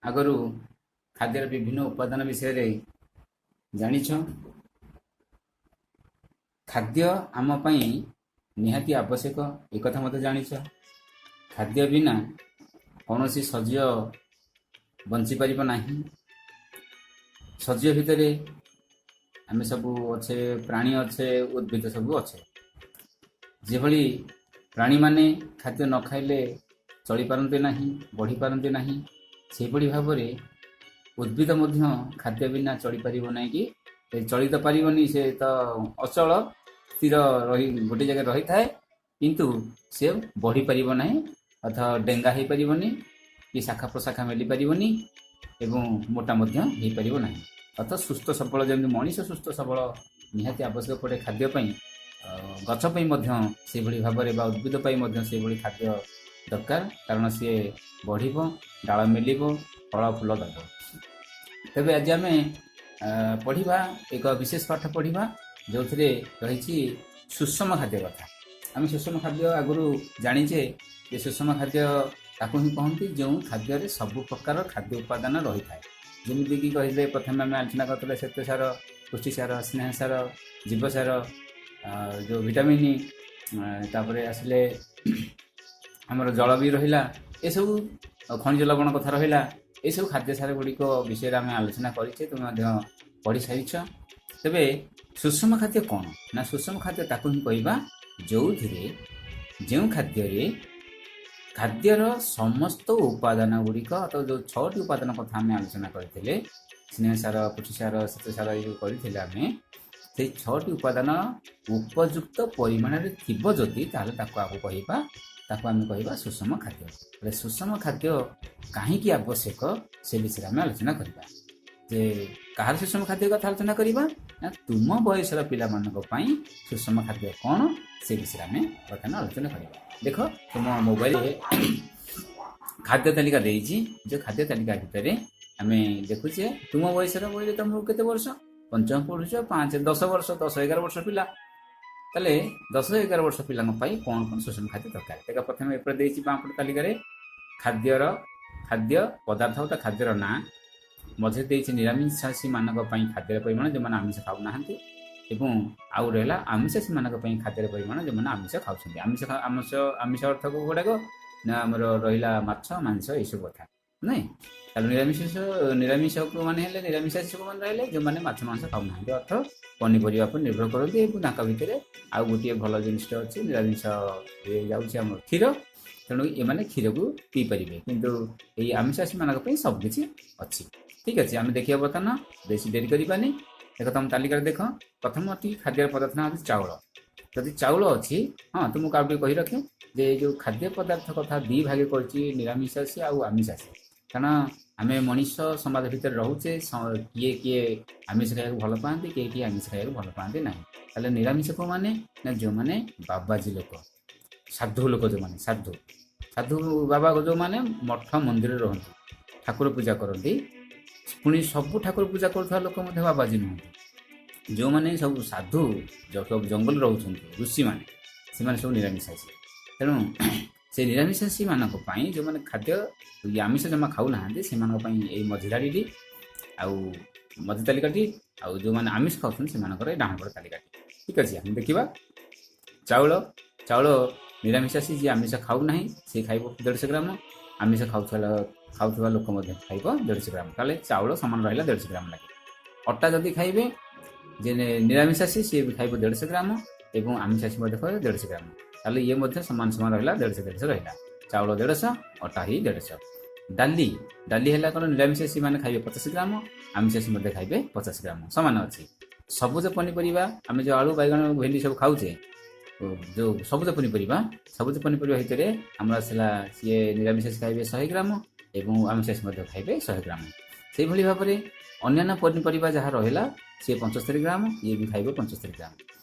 ଆଗରୁ ଖାଦ୍ୟର ବିଭିନ୍ନ ଉପାଦାନ ବିଷୟରେ ଜାଣିଛ। ଖାଦ୍ୟ ଆମ ପାଇଁ ନିହାତି ଆବଶ୍ୟକ, ଏକଥା ମଧ୍ୟ ଜାଣିଛ। ଖାଦ୍ୟ ବିନା କୌଣସି ସଜୀବ ବଞ୍ଚିପାରିବ ନାହିଁ। ସଜୀବ ଭିତରେ ଆମେ ସବୁ ଅଛେ, ପ୍ରାଣୀ ଅଛେ, ଉଦ୍ଭିଦ ସବୁ ଅଛେ। ଯେଭଳି ପ୍ରାଣୀମାନେ ଖାଦ୍ୟ ନ ଖାଇଲେ ଚଳିପାରନ୍ତି ନାହିଁ, ବଢ଼ିପାରନ୍ତି ନାହିଁ, ସେହିଭଳି ଭାବରେ ଉଦ୍ଭିଦ ମଧ୍ୟ ଖାଦ୍ୟ ବିନା ଚଳିପାରିବ ନାହିଁ କି ଚଳି ତ ପାରିବନି। ସେ ତ ଅଚଳ, ସ୍ଥିର ରହି ଗୋଟେ ଜାଗାରେ ରହିଥାଏ, କିନ୍ତୁ ସେ ବଢ଼ିପାରିବ ନାହିଁ ଅଥବା ଡେଙ୍ଗା ହେଇପାରିବନି କି ଶାଖା ପ୍ରଶାଖା ମେଲିପାରିବନି ଏବଂ ମୋଟା ମଧ୍ୟ ହେଇପାରିବ ନାହିଁ। ଅର୍ଥାତ୍ ସୁସ୍ଥ ସବଳ, ଯେମିତି ମଣିଷ ସୁସ୍ଥ ସବଳ ନିହାତି ଆବଶ୍ୟକ ପଡ଼େ ଖାଦ୍ୟ ପାଇଁ, ଗଛ ପାଇଁ ମଧ୍ୟ ସେଇଭଳି ଭାବରେ ବା ଉଦ୍ଭିଦ ପାଇଁ ମଧ୍ୟ ସେଇଭଳି ଖାଦ୍ୟ ଦରକାର, କାରଣ ସିଏ ବଢ଼ିବ, ଡାଳ ମେଲିବ, ଫଳ ଫୁଲ ଦେବ। ତେବେ ଆଜି ଆମେ ପଢ଼ିବା, ଏକ ବିଶେଷ ପାଠ ପଢ଼ିବା, ଯେଉଁଥିରେ ରହିଛି ସୁଷମ ଖାଦ୍ୟ କଥା। ଆମେ ସୁଷମ ଖାଦ୍ୟ ଆଗରୁ ଜାଣିଛେ ଯେ ସୁଷମ ଖାଦ୍ୟ ତାକୁ ହିଁ କହନ୍ତି ଯେଉଁ ଖାଦ୍ୟରେ ସବୁ ପ୍ରକାର ଖାଦ୍ୟ ଉପାଦାନ ରହିଥାଏ। ଯେମିତିକି କହିଲେ, ପ୍ରଥମେ ଆମେ ଆଲୋଚନା କରିଥିଲେ ଶ୍ଵେତସାର, ପୁଷ୍ଟିସାର, ସ୍ନେହସାର, ଜୀବସାର, ଯେଉଁ ଭିଟାମିନ୍, ତାପରେ ଆସିଲେ ଆମର ଜଳ ବି ରହିଲା, ଏସବୁ ଖଣିଜ ଲବଣ କଥା ରହିଲା। ଏସବୁ ଖାଦ୍ୟ ସାର ଗୁଡ଼ିକ ବିଷୟରେ ଆମେ ଆଲୋଚନା କରିଛେ, ତୁମେ ମଧ୍ୟ ପଢ଼ି ସାରିଛ। ତେବେ ସୁଷମ ଖାଦ୍ୟ କ'ଣ ନା, ସୁଷମ ଖାଦ୍ୟ ତାକୁ ହିଁ କହିବା ଯେଉଁଥିରେ, ଯେଉଁ ଖାଦ୍ୟରେ ଖାଦ୍ୟର ସମସ୍ତ ଉପାଦାନ ଗୁଡ଼ିକ, ଅର୍ଥାତ୍ ଯେଉଁ ଛଅଟି ଉପାଦାନ କଥା ଆମେ ଆଲୋଚନା କରିଥିଲେ, ସ୍ନେହସାର, ପୁଷ୍ଟିସାର, ଶ୍ଵେତସାର, ଏଇ ଯେଉଁ କରିଥିଲେ ଆମେ, ସେଇ ଛଅଟି ଉପାଦାନ ଉପଯୁକ୍ତ ପରିମାଣରେ ଥିବ ଯଦି, ତାହେଲେ ତାକୁ ଆମେ କହିବା ସୁଷମ ଖାଦ୍ୟ। ହେଲେ ସୁଷମ ଖାଦ୍ୟ କାହିଁକି ଆବଶ୍ୟକ, ସେ ବିଷୟରେ ଆମେ ଆଲୋଚନା କରିବା। ଯେ କାହାର ସୁଷମ ଖାଦ୍ୟ କଥା ଆଲୋଚନା କରିବା ନା, ତୁମ ବୟସର ପିଲାମାନଙ୍କ ପାଇଁ ସୁଷମ ଖାଦ୍ୟ କ'ଣ, ସେ ବିଷୟରେ ଆମେ ବର୍ତ୍ତମାନ ଆଲୋଚନା କରିବା। ଦେଖ, ତୁମ ମୋବାଇଲରେ ଖାଦ୍ୟ ତାଲିକା ଦେଇଛି। ଯେଉଁ ଖାଦ୍ୟ ତାଲିକା ଭିତରେ ଆମେ ଦେଖୁଛେ ତୁମ ବୟସର, ବହିରେ ତମକୁ କେତେ ବର୍ଷ? ପଞ୍ଚମ ପଢୁଛ, 5, 10 ବର୍ଷ, 10 11 ବର୍ଷ ପିଲା। ତାହେଲେ 10 11 ବର୍ଷ ପିଲାଙ୍କ ପାଇଁ କ'ଣ କ'ଣ ସୁଷମ ଖାଦ୍ୟ ଦରକାର, ଦେଖ। ପ୍ରଥମେ ଏପଟେ ଦେଇଛି ବାଁ ପଟ ତାଲିକାରେ ଖାଦ୍ୟ ପଦାର୍ଥ ବା ଖାଦ୍ୟର ନାଁ। ମଝିରେ ଦେଇଛି ନିରାମିଷାସୀ ମାନଙ୍କ ପାଇଁ ଖାଦ୍ୟର ପରିମାଣ, ଯେଉଁମାନେ ଆମିଷ ଖାଉନାହାନ୍ତି, ଏବଂ ଆଉ ଗୋଟେ ହେଲା ଆମିଷାସୀ ମାନଙ୍କ ପାଇଁ ଖାଦ୍ୟର ପରିମାଣ, ଯେଉଁମାନେ ଆମିଷ ଖାଉଛନ୍ତି। ଆମିଷ ଅର୍ଥ ଗୁଡ଼ାକ ନା ଆମର ରହିଲା ମାଛ, ମାଂସ, ଏଇସବୁ କଥା ନାଇଁ। ତାହେଲେ ନିରାମିଷ ମାନେ ହେଲେ, ନିରାମିଷାସୀ ମାନେ ରହିଲେ ଯେଉଁମାନେ ମାଛ ମାଂସ ଖାଉନାହାନ୍ତି, ଅର୍ଥ ପନିପରିବା ଉପରେ ନିର୍ଭର କରନ୍ତି। ଏବଂ ତାଙ୍କ ଭିତରେ ଆଉ ଗୋଟିଏ ଭଲ ଜିନିଷଟା ଅଛି, ନିରାମିଷ ଯାଉଛି ଆମର କ୍ଷୀର। ତେଣୁ ଏମାନେ କ୍ଷୀରକୁ ପିଇପାରିବେ, କିନ୍ତୁ ଏଇ ଆମିଷାସୀ ମାନଙ୍କ ପାଇଁ ସବୁକିଛି ଅଛି। ଠିକ ଅଛି, ଆମେ ଦେଖିବା ବର୍ତ୍ତମାନ, ବେଶୀ ଡେରି କରିବାନି। ଦେଖ, ତମ ତାଲିକାରେ ଦେଖ, ପ୍ରଥମଟି ଖାଦ୍ୟର ପଦାର୍ଥ ନାଁ ହେଉଛି ଚାଉଳ। ଯଦି ଚାଉଳ ଅଛି, ହଁ, ତୁମକୁ ଆଉ ଟିକେ କହି ରଖେ ଯେ ଏଇ ଯେଉଁ ଖାଦ୍ୟ ପଦାର୍ଥ କଥା ଦି ଭାଗେ କରିଛି, ନିରାମିଷାସୀ ଆଉ ଆମିଷାସୀ। କାରଣ ଆମେ ମଣିଷ ସମାଜ ଭିତରେ ରହୁଛେ, କିଏ କିଏ ଆମିଷ ଖାଇବାକୁ ଭଲ ପାଆନ୍ତି, କିଏ କିଏ ଆମିଷ ଖାଇବାକୁ ଭଲ ପାଆନ୍ତି ନାହିଁ। ତାହେଲେ ନିରାମିଷ କୋଉମାନେ ନା, ଯେଉଁମାନେ ବାବାଜୀ ଲୋକ, ସାଧୁ ଲୋକ, ଯେଉଁମାନେ ସାଧୁ ବାବା, ଯେଉଁମାନେ ମଠ ମନ୍ଦିରରେ ରହନ୍ତି, ଠାକୁର ପୂଜା କରନ୍ତି। ପୁଣି ସବୁ ଠାକୁର ପୂଜା କରୁଥିବା ଲୋକ ମଧ୍ୟ ବାବାଜୀ ନୁହନ୍ତି। ଯେଉଁମାନେ ସବୁ ସାଧୁ, ସବୁ ଜଙ୍ଗଲରେ ରହୁଛନ୍ତି, ଋଷିମାନେ, ସେମାନେ ସବୁ ନିରାମିଷାସୀ। ତେଣୁ ସେ ନିରାମିଷାସୀ ମାନଙ୍କ ପାଇଁ, ଯେଉଁମାନେ ଖାଦ୍ୟ ଆମିଷ ଜମା ଖାଉନାହାନ୍ତି, ସେମାନଙ୍କ ପାଇଁ ଏଇ ମଝି ଧାଡ଼ିଟି ଆଉ ମଝି ତାଲିକାଟି, ଆଉ ଯେଉଁମାନେ ଆମିଷ ଖାଉଛନ୍ତି ସେମାନଙ୍କର ଏଇ ଡାହାଣ ପଟ ତାଲିକାଟି। ଠିକ ଅଛି, ଆମେ ଦେଖିବା ଚାଉଳ। ଚାଉଳ ନିରାମିଷାସୀ, ଯିଏ ଆମିଷ ଖାଉନାହିଁ, ସେ ଖାଇବ 150 ଗ୍ରାମ। ଆମିଷ ଖାଉଥିବା ଲୋକ ମଧ୍ୟ ଖାଇବ 150 ଗ୍ରାମ। ତାହେଲେ ଚାଉଳ ସମାନ ରହିଲା 150 ଗ୍ରାମ ଲାଗେ। ଅଟା ଯଦି ଖାଇବେ, ଯେ ନିରାମିଷାସୀ ସିଏ ବି ଖାଇବ 150 ଗ୍ରାମ ଏବଂ ଆମିଷାସୀ ମଧ୍ୟ ଖାଇବ 150 ଗ୍ରାମ। ତାହେଲେ ଇଏ ମଧ୍ୟ ସମାନ ସମାନ ରହିଲା, 150 150 ରହିଲା। ଚାଉଳ 150, ଅଟା ହିଁ 150। ଡାଲି, ଡାଲି ହେଲା କ'ଣ? ନିରାମିଷାସୀ ମାନେ ଖାଇବେ 50 ଗ୍ରାମ, ଆମିଷାସୀ ମଧ୍ୟ ଖାଇବେ 50 ଗ୍ରାମ, ସମାନ ଅଛି। ସବୁଜ ପନିପରିବା, ଆମେ ଯେଉଁ ଆଳୁ, ବାଇଗଣ, ଭେଣ୍ଡି ସବୁ ଖାଉଛେ, ଯେଉଁ ସବୁଜ ପନିପରିବା, ସବୁଜ ପନିପରିବା ଭିତରେ ଆମର ଆସିଲା, ସିଏ ନିରାମିଷାସୀ ଖାଇବେ 100 ଗ୍ରାମ ଏବଂ ଆମିଷାସୀ ମଧ୍ୟ ଖାଇବେ 100 ଗ୍ରାମ। ସେଇଭଳି ଭାବରେ ଅନ୍ୟାନ୍ୟ ପନିପରିବା ଯାହା ରହିଲା, ସିଏ 75 ଗ୍ରାମ, ଇଏ ବି ଖାଇବ 75 ଗ୍ରାମ।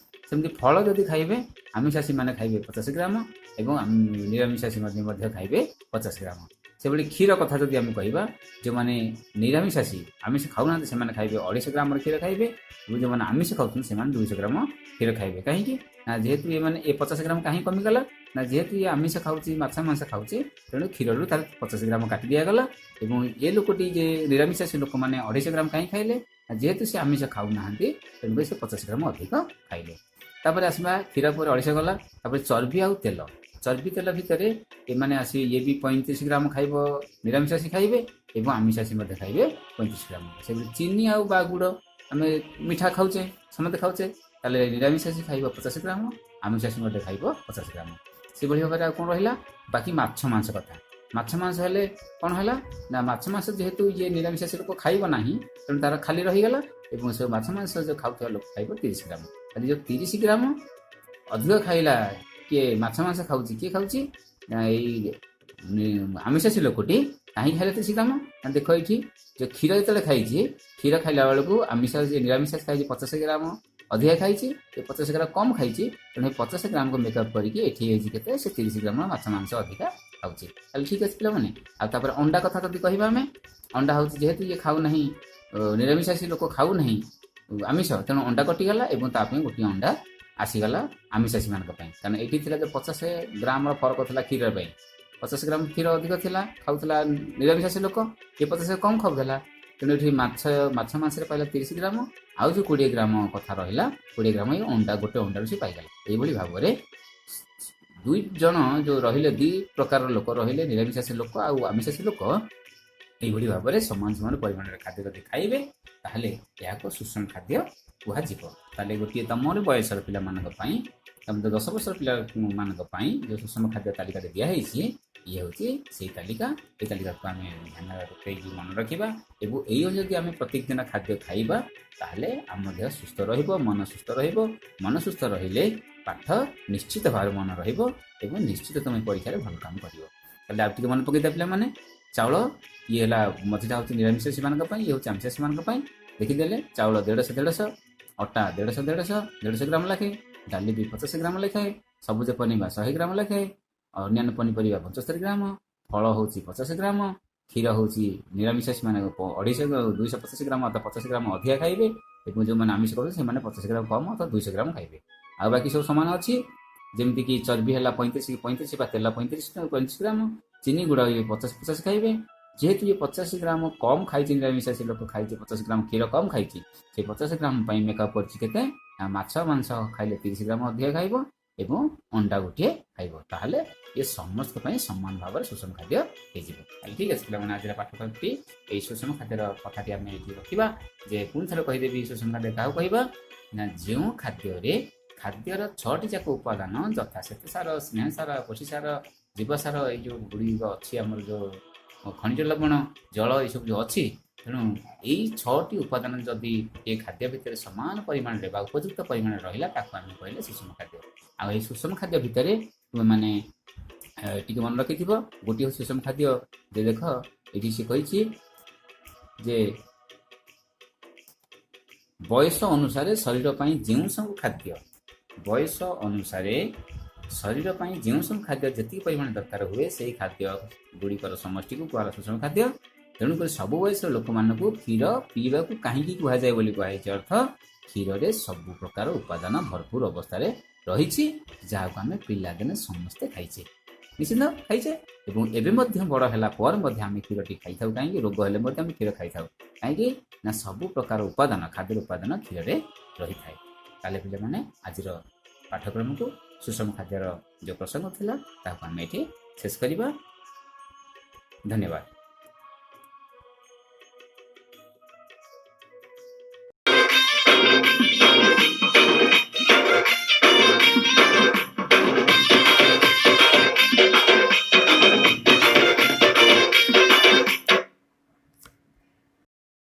ସେମିତି ଫଳ ଯଦି ଖାଇବେ, ଆମିଷାସୀ ମାନେ ଖାଇବେ 50 ଗ୍ରାମ ଏବଂ ନିରାମିଷାସୀ ମଧ୍ୟ ଖାଇବେ 50 ଗ୍ରାମ। ସେଭଳି କ୍ଷୀର କଥା ଯଦି ଆମେ କହିବା, ଯେଉଁମାନେ ନିରାମିଷାସୀ, ଆମିଷ ଖାଉନାହାନ୍ତି, ସେମାନେ ଖାଇବେ 250 ଗ୍ରାମର କ୍ଷୀର ଖାଇବେ ଏବଂ ଯେଉଁମାନେ ଆମିଷ ଖାଉଛନ୍ତି ସେମାନେ 200 ଗ୍ରାମ କ୍ଷୀର ଖାଇବେ। କାହିଁକି ନା ଯେହେତୁ ଏମାନେ ଏ 50 ଗ୍ରାମ କାହିଁକି କମିଗଲା? ନା, ଯେହେତୁ ଇଏ ଆମିଷ ଖାଉଛି, ମାଛ ମାଂସ ଖାଉଛି, ତେଣୁ କ୍ଷୀରରୁ ତାର 50 ଗ୍ରାମ କାଟି ଦିଆଗଲା। ଏବଂ ଏ ଲୋକଟି ଯେ ନିରାମିଷାସୀ ଲୋକମାନେ 250 ଗ୍ରାମ କାହିଁ ଖାଇଲେ? ନା, ଯେହେତୁ ସେ ଆମିଷ ଖାଉନାହାନ୍ତି, ତେଣୁକରି ସେ 50 ଗ୍ରାମ ଅଧିକ ଖାଇଲେ। ତାପରେ ଆସିବା, କ୍ଷୀର ପରେ 250 ଗଲା। ତାପରେ ଚର୍ବି ଆଉ ତେଲ। ଚର୍ବି ତେଲ ଭିତରେ ଏମାନେ ଆସି ଇଏ ବି 35 ଗ୍ରାମ ଖାଇବ, ନିରାମିଷାସୀ ଖାଇବେ ଏବଂ ଆମିଷାସୀ ମଧ୍ୟ ଖାଇବେ 35 ଗ୍ରାମ। ସେଭଳି ଚିନି ଆଉ ବା ଗୁଡ଼, ଆମେ ମିଠା ଖାଉଛେ, ସମସ୍ତେ ଖାଉଛେ, ତାହେଲେ ନିରାମିଷାସୀ ଖାଇବ 50 ଗ୍ରାମ, ଆମିଷାସୀ ମଧ୍ୟ ଖାଇବ 50 ଗ୍ରାମ। ସେଭଳି ଭାବରେ ଆଉ କ'ଣ ରହିଲା ବାକି? ମାଛ ମାଂସ କଥା। ମାଛ ମାଂସ ହେଲେ କ'ଣ ହେଲା ନା, ମାଛ ମାଂସ ଯେହେତୁ ଇଏ ନିରାମିଷାସୀ ଲୋକ ଖାଇବ ନାହିଁ, ତେଣୁ ତାର ଖାଲି ରହିଗଲା ଏବଂ ସେ ମାଛ ମାଂସ ଯେଉଁ ଖାଉଥିବା ଲୋକ ଖାଇବ 30 ଗ୍ରାମ। ତାହେଲେ ଯେଉଁ 30 ଗ୍ରାମ ଅଧିକ ଖାଇଲା କିଏ? ମାଛ ମାଂସ ଖାଉଛି କିଏ ଖାଉଛି ନା, ଏଇ ଆମିଷାସୀ ଲୋକଟି। କାହିଁକି ଖାଇଲା 30 ଗ୍ରାମ? ନା, ଦେଖ ଏଇଠି ଯେଉଁ କ୍ଷୀର ଯେତେବେଳେ ଖାଇଛି, କ୍ଷୀର ଖାଇଲା ବେଳକୁ ଆମିଷ ନିରାମିଷ ଖାଇଛି 50 ଗ୍ରାମ ଅଧିକା ଖାଇଛି, ଏ 50 ଗ୍ରାମ କମ୍ ଖାଇଛି। ତେଣୁ ଏ 50 ଗ୍ରାମକୁ ମେକଅପ୍ କରିକି ଏଠି ହେଇଛି କେତେ? ସେ 30 ଗ୍ରାମ ମାଛ ମାଂସ ଅଧିକା ଖାଉଛି। ତାହେଲେ ଠିକ୍ ଅଛି ପିଲାମାନେ। ଆଉ ତାପରେ ଅଣ୍ଡା କଥା ଯଦି କହିବା ଆମେ, ଅଣ୍ଡା ହେଉଛି ଯେହେତୁ ଇଏ ଖାଉନାହିଁ, ନିରାମିଷାସୀ ଲୋକ ଖାଉନାହିଁ ଆମିଷ, ତେଣୁ ଅଣ୍ଡା କଟିଗଲା ଏବଂ ତା ପାଇଁ ଗୋଟିଏ ଅଣ୍ଡା ଆସିଗଲା ଆମିଷାସୀମାନଙ୍କ ପାଇଁ। କାରଣ ଏଇଠି ଥିଲା ଯେ 50 ଗ୍ରାମର ଫରକ ଥିଲା କ୍ଷୀର ପାଇଁ। 50 ଗ୍ରାମ କ୍ଷୀର ଅଧିକ ଥିଲା, ଖାଉଥିଲା ନିରାମିଷାସୀ ଲୋକ, ଇଏ 50 କମ୍ ଖାଉଥିଲା। ତେଣୁ ଏଠି ମାଛ ମାଂସରେ ପାଇଲା 30 ଗ୍ରାମ, ଆଉ ଯେଉଁ 20 ଗ୍ରାମ କଥା ରହିଲା, 20 ଗ୍ରାମ ଏଇ ଅଣ୍ଡା, ଗୋଟେ ଅଣ୍ଡାରୁ ସେ ପାଇଗଲା। ଏଇଭଳି ଭାବରେ ଦୁଇ ଜଣ ଯେଉଁ ରହିଲେ, ଦୁଇ ପ୍ରକାରର ଲୋକ ରହିଲେ, ନିରାମିଷାସୀ ଲୋକ ଆଉ ଆମିଷାସୀ ଲୋକ, ଏଇଭଳି ଭାବରେ ସମାନ ସମାନ ପରିମାଣରେ ଖାଦ୍ୟ ଯଦି ଖାଇବେ, ତାହେଲେ ଏହାକୁ ସୁଷମ ଖାଦ୍ୟ କୁହାଯିବ। ତାହେଲେ ଗୋଟିଏ ତମର ବୟସର ପିଲାମାନଙ୍କ ପାଇଁ, ତମେ ତ 10 ବର୍ଷର ପିଲାମାନଙ୍କ ପାଇଁ ଯେଉଁ ସୁଷମ ଖାଦ୍ୟ ତାଲିକାରେ ଦିଆହେଇଛି, ଇଏ ହେଉଛି ସେଇ ତାଲିକା। ଏଇ ତାଲିକାକୁ ଆମେ ଧ୍ୟାନ ରଖେଇକି ମନେ ରଖିବା ଏବଂ ଏଇ ଯଦି ଆମେ ପ୍ରତ୍ୟେକ ଦିନ ଖାଦ୍ୟ ଖାଇବା, ତାହେଲେ ଆମ ଦେହ ସୁସ୍ଥ ରହିବ, ମନ ସୁସ୍ଥ ରହିବ। ମନ ସୁସ୍ଥ ରହିଲେ ପାଠ ନିଶ୍ଚିତ ଭାବରେ ମନ ରହିବ ଏବଂ ନିଶ୍ଚିତ ତୁମେ ପରୀକ୍ଷାରେ ଭଲ କାମ କରିବ। ତାହେଲେ ଆଉ ଟିକେ ମନେ ପକେଇଦେବା ପିଲାମାନେ। ଚାଉଳ ଇଏ ହେଲା, ମଝିଟା ହେଉଛି ନିରାମିଷାସୀମାନଙ୍କ ପାଇଁ, ଇଏ ହେଉଛି ଆମିଷାସୀମାନଙ୍କ ପାଇଁ। ଦେଖିଦେଲେ, ଚାଉଳ 150 150, ଅଟା 150 150, 150 ଗ୍ରାମ ଲେଖାଏଁ, ଡାଲି ବି 50 ଗ୍ରାମ ଲେଖାଏଁ, ସବୁଜ ପନିପରିବା 100 ଗ୍ରାମ ଲେଖାଏଁ, ଅନ୍ୟାନ୍ୟ ପନିପରିବା 75 ଗ୍ରାମ, ଫଳ ହେଉଛି 50 ଗ୍ରାମ, କ୍ଷୀର ହେଉଛି ନିରାମିଷାସୀମାନେ 250, 250 ଗ୍ରାମ ଅର୍ଥାତ୍ 50 ଗ୍ରାମ ଅଧିକା ଖାଇବେ ଏବଂ ଯେଉଁମାନେ ଆମିଷ କରୁଛନ୍ତି ସେମାନେ 50 ଗ୍ରାମ କମ୍ ଅର୍ଥାତ୍ 200 ଗ୍ରାମ ଖାଇବେ। ଆଉ ବାକି ସବୁ ସମାନ ଅଛି, ଯେମିତିକି ଚର୍ବି ହେଲା 35 35 ବା ତେଲ 35 35 ଗ୍ରାମ, ଚିନି ଗୁଡ଼ ଇଏ 50 50 ଖାଇବେ। ଯେହେତୁ ଇଏ 50 ଗ୍ରାମ କମ୍ ଖାଇଛି, ନିରାମିଷାସୀ ଲୋକ ଖାଇଛି 50 ଗ୍ରାମ କ୍ଷୀର କମ୍ ଖାଇଛି, ସେ 50 ଗ୍ରାମ ପାଇଁ ମେକଅପ୍ କରିଛି କେତେ? ନା, ମାଛ ମାଂସ ଖାଇଲେ 30 ଗ୍ରାମ ଅଧିକା ଖାଇବ ଏବଂ ଅଣ୍ଡା ଗୋଟିଏ ଖାଇବ। ତାହେଲେ ଇଏ ସମସ୍ତଙ୍କ ପାଇଁ ସମାନ ଭାବରେ ସୁଷମ ଖାଦ୍ୟ ହେଇଯିବ। ତାହେଲେ ଠିକ୍ ଅଛି ପିଲାମାନେ, ଆଜିର ପାଠ୍ୟକ୍ରମଟି ଏଇ ସୁଷମ ଖାଦ୍ୟର କଥାଟି ଆମେ ଏଇଠି ରଖିବା। ଯେ ପୁଣି ଥରେ କହିଦେବି, ସୁଷମ ଖାଦ୍ୟ କାହାକୁ କହିବା? ନା, ଯେଉଁ ଖାଦ୍ୟରେ ଖାଦ୍ୟର ଛଅଟି ଯାକ ଉପାଦାନ ଯଥା ଶ୍ଵେତସାର, ସ୍ନେହସାର, ପୁଷ୍ଟିସାର, ଜୀବସାର, ଏଇ ଯେଉଁ ଗୁଡ଼ିକ ଅଛି ଆମର, ଯେଉଁ ଖଣିଜ ଲବଣ, ଜଳ, ଏସବୁ ଯେଉଁ ଅଛି, ତେଣୁ ଏଇ ଛଅଟି ଉପାଦାନ ଯଦି ଏ ଖାଦ୍ୟ ଭିତରେ ସମାନ ପରିମାଣରେ ବା ଉପଯୁକ୍ତ ପରିମାଣରେ ରହିଲା, ତାକୁ ଆମେ କହିଲେ ସୁଷମ ଖାଦ୍ୟ। ଆଉ ଏଇ ସୁଷମ ଖାଦ୍ୟ ଭିତରେ ତୁମେମାନେ ଟିକେ ମନେ ରଖିଥିବ, ଗୋଟିଏ ହେଉଛି ସୁଷମ ଖାଦ୍ୟ ଯେ ଦେଖ ଏଠି ସେ କହିଛି ଯେ ବୟସ ଅନୁସାରେ ଶରୀର ପାଇଁ ଯେଉଁ ସବୁ ଖାଦ୍ୟ, ବୟସ ଅନୁସାରେ ଶରୀର ପାଇଁ ଯେଉଁ ସବୁ ଖାଦ୍ୟ ଯେତିକି ପରିମାଣ ଦରକାର ହୁଏ, ସେଇ ଖାଦ୍ୟ ଗୁଡ଼ିକର ସମଷ୍ଟିକୁ କୁହାଗଲା ସୁଷମ ଖାଦ୍ୟ। ତେଣୁକରି ସବୁ ବୟସର ଲୋକମାନଙ୍କୁ କ୍ଷୀର ପିଇବାକୁ କାହିଁକି କୁହାଯାଏ ବୋଲି କୁହାଯାଇଛି। ଅର୍ଥ କ୍ଷୀରରେ ସବୁ ପ୍ରକାର ଉପାଦାନ ଭରପୁର ଅବସ୍ଥାରେ ରହିଛି, ଯାହାକୁ ଆମେ ପିଲାଦିନେ ସମସ୍ତେ ଖାଇଛେ, ନିଶ୍ଚିତ ଖାଇଛେ ଏବଂ ଏବେ ମଧ୍ୟ ବଡ଼ ହେଲା ପରେ ମଧ୍ୟ ଆମେ କ୍ଷୀରଟି ଖାଇଥାଉ। କାହିଁକି? ରୋଗ ହେଲେ ମଧ୍ୟ ଆମେ କ୍ଷୀର ଖାଇଥାଉ। କାହିଁକି ନା ସବୁ ପ୍ରକାର ଉପାଦାନ, ଖାଦ୍ୟର ଉପାଦାନ କ୍ଷୀରରେ ରହିଥାଏ। ତାହେଲେ ପିଲାମାନେ, ଆଜିର ପାଠ୍ୟକ୍ରମକୁ ସୁଷମ ଖାଦ୍ୟର ଯେଉଁ ପ୍ରସଙ୍ଗ ଥିଲା, ତାହାକୁ ଆମେ ଏଠି ଶେଷ କରିବା। ଧନ୍ୟବାଦ।